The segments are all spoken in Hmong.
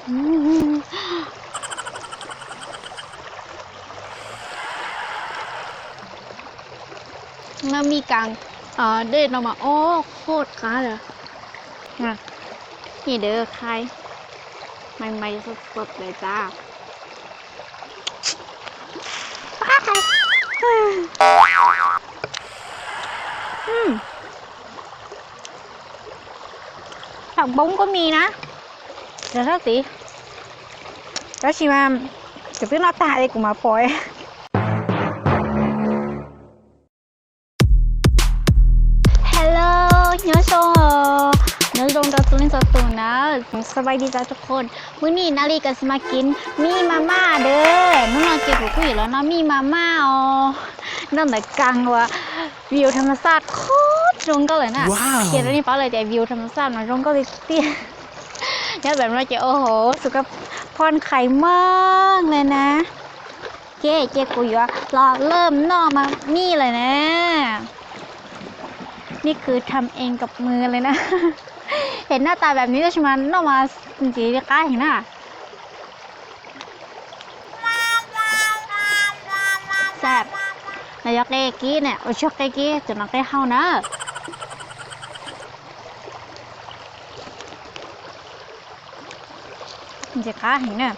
Noj mij kas dej no mas o, qhov qab li. Nhiệt độ khai, may may sốt sốtเลยจ้า. Ừm. Hạt bống có mì na. Giờ sắp xỉ. Tab sis mas kuv twb noj tag li kuv mam pom. Hello, nyob zoo os, nyob zoo rau tus leej txhua tus na. สบายดีจ้าทุกคน. Hnub no Nali kuj xav mas kis mij ma maj dawb. Hnub no ces kuv kuj yuav los noj mij ma maj os. Noj ntawm kas uas view tham ma xaj qhov zoo nkauj lawm na. Qhia rau nej paub lawm tias view tham ma xaj mas zoo nkauj li tiag. Nyob pem no ces o ho xu ka phoj qhais meej li na. Ces ces kuv yuav los lawm noj mas mij lawm na. นี่คือทำเองกับมือเลยนะ. Hes naj tas pem nws tab sis mas noj mas ntxiv li qab heev na. Xab, no yog qe kib na, ua tsuag qe kib, cov no qe hau na. Ntxim qab heev na.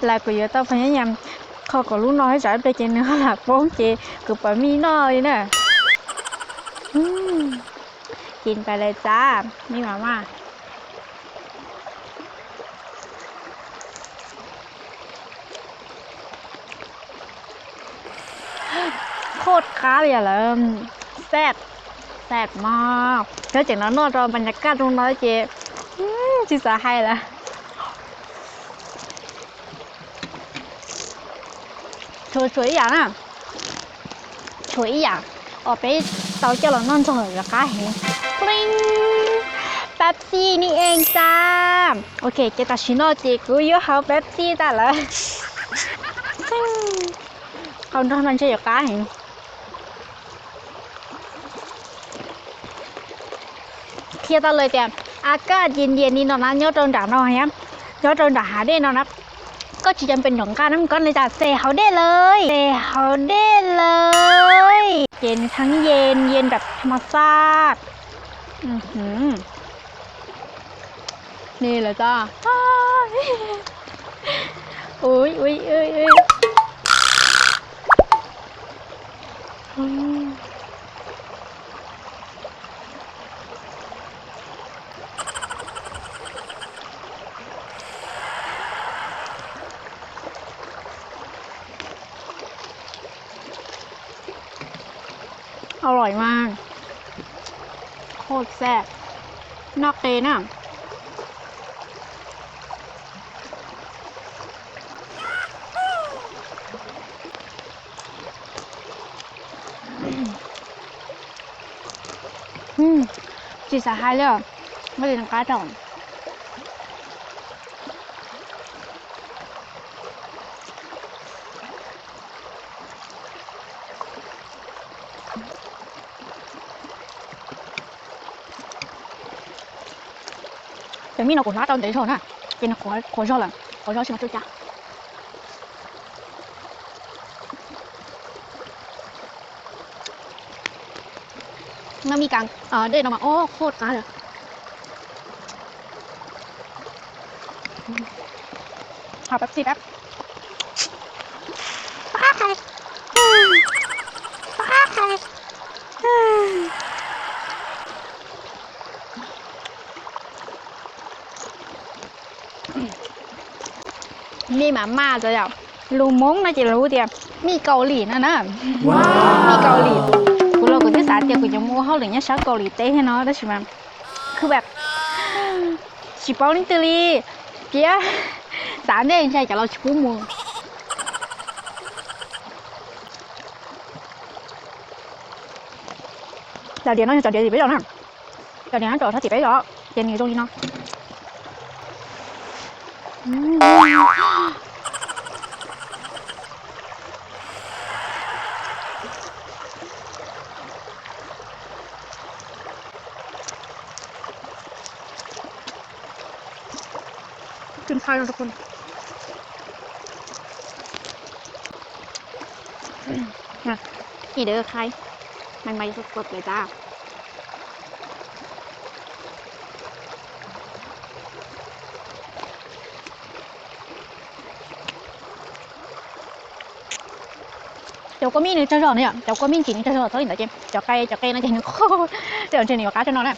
Las kuv yuav tau phaj nyab nyam qho kom lub no ib tsam ib pliag ces nws ho lam poob ces kuv pam mij noj li na. Ces pais lawm txav mij mam maj. Qhov qab li lawm, xab, xab mog. Nyob tseem no noj rau npas nyas kaj zoo no ces tsis xav hais lawm. Tshuav tshuav ib yam na, tshuav ib yam uas peb tau coj los noj nrog lawm qab heev. Pepsi ni eng tsa. Ok, ces tam sim no ces kuv yuav haus Pepsi tag lawm. Haus nrog no ntshe yuav qab heev. Qhia tau lawm tias a kaj ces ntias ni no na nyob rau nram no thiab, nyob rau nram hav dej no na. Koj tsis cov pem nram nqaj na, koj li cas xes haus dej lawm, xes haus dej lawm. Ces nws theej yees yees nram tham ma xaj. Ni lawm txo. Ui ui ui ui. Oj lom mas, qhov xab, noj qe na. Tsis xav hais li, muaj li qab rau. Cov mij no kuv hlab tau ntev zog na, ces nws qhuav zog lawm, qhuav zog tsis mas tsuj cas. Noj mij kas dej no mas o, qhov qab li. Haus Pepsi peb. Mij mas maj txawv yom. Lus Hmoob no ces lus tias mij Kaus Lim no na. Mij Kaus Lim. Kuv los kuv twb xav tias kuv yuav mus ua hauj lwm nyob sab Kaus Lim teb thiab no tab sis mas kuj tsis paub leej twg li, piav xav ntej ntshai cov laus tsis pub mus. Cov diav no yog cov diav tim peb zos na. Cov diav no cov tim peb zos ces nws zoo li no. ขึ้นข้าวยังทุกคน นี่เด้อไข่ ใหม่ๆสดๆเลยจ้า Cov kua mib nws tsawg zog na yom, cov kua mib ntsim nws tsawg zog txhob li ntawd ces cov qe, cov qe no ces nws qhuav, tej zaum ntshe nws yuav qab tshaj no na.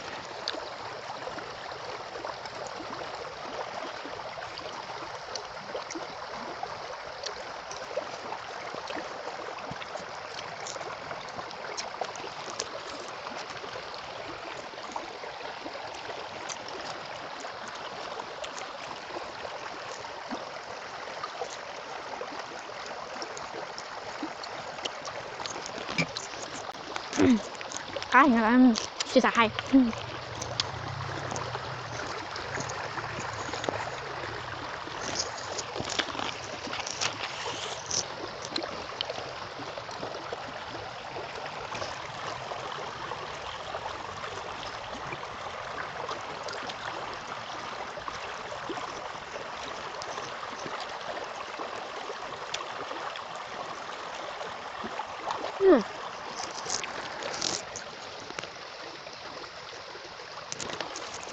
Qab heev, tsis xav hais.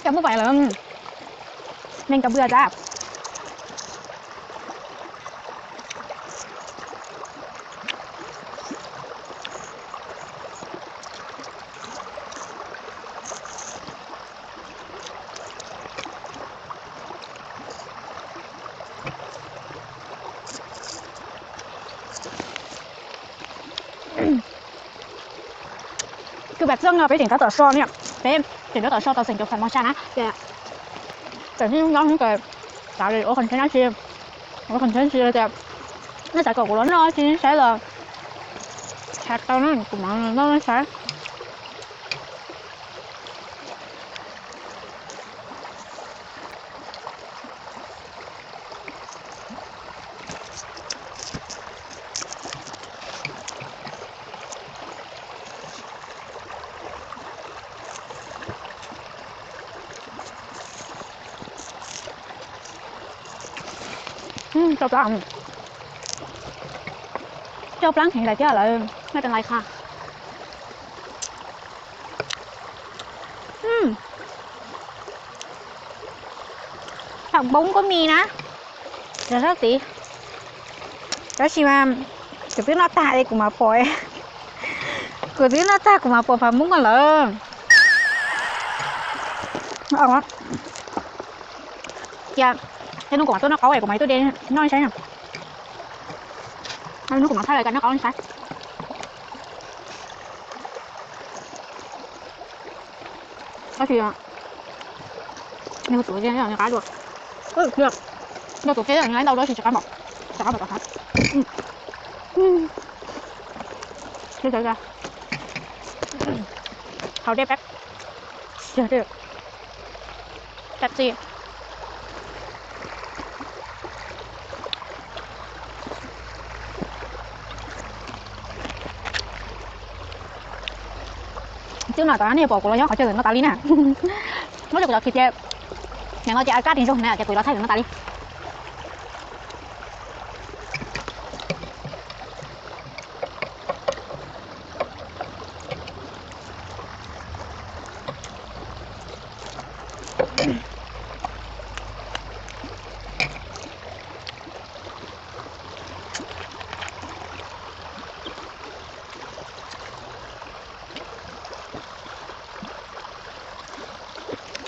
Cov muaj vais lawm, neeg cov pw tas. Kwv Pam Txooj no peb tseem tab tom so ne, peb tseem tab tom so tau xeem cov pham mos sa na ces, txawm hnub nyob hnub kawg, xav ua qhov ntseeb dab tsi, ua qhov ntseeb tsis tias nej xav kom kuv los noj tsis saib los, tau na kuv mam noj saib. Coj plaab heev lawm thiab lawm, nej tes lais kha. Pham Hmoob kuj mis na, yog sab tid, tab sis mas kuv twb noj tag es kuv mam pom, kuv twb noj tag kuv mam pom pham Hmoob ko lawm. Cia tej hnub kuv mam tuaj noj qaub es kuv mam tuaj de noj saib no. Hnub kuv mam thaij los noj qaub saib. Tab sis nws tus qab dua, yog tus qab ntau dua sis tsis qab npaum, tsis qab npaum tom qab. Haus dej peb, peb txi. Twb no tas nej pom kuv los nyob qhov chaw ntawm no tas li na. Muab rau kuv cov khiv ces, nim no ces a kab ris zoo na ces kuv los thaij ntawm no tas li.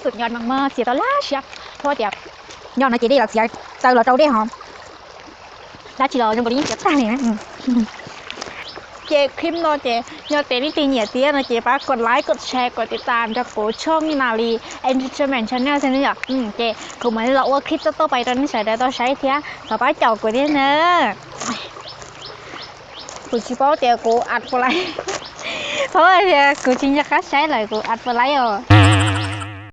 Tus nyob no mas txiav tau lab siab, thaum tias nyob no ces dej los txiav, tsaws los rau dej hov, dab tsi los zoo nkaus li yeej txiav tag li na. Ces clip no ces yog tias leej twg nyiam thiab no ces pab kov like, kov share, kov tiv tam rau kuv tshooj Natalie Entertainment Channel thiab na yom. Ces kuv mam li los ua clip tuaj tuaj pais rau nej sawv daws tau saib thiab thov pab caum kuv thiab na. Kuv tsis paub tias kuv ad puas laib, paub tias kuv tsis nco qab saib lawm kuv ad puas laib os.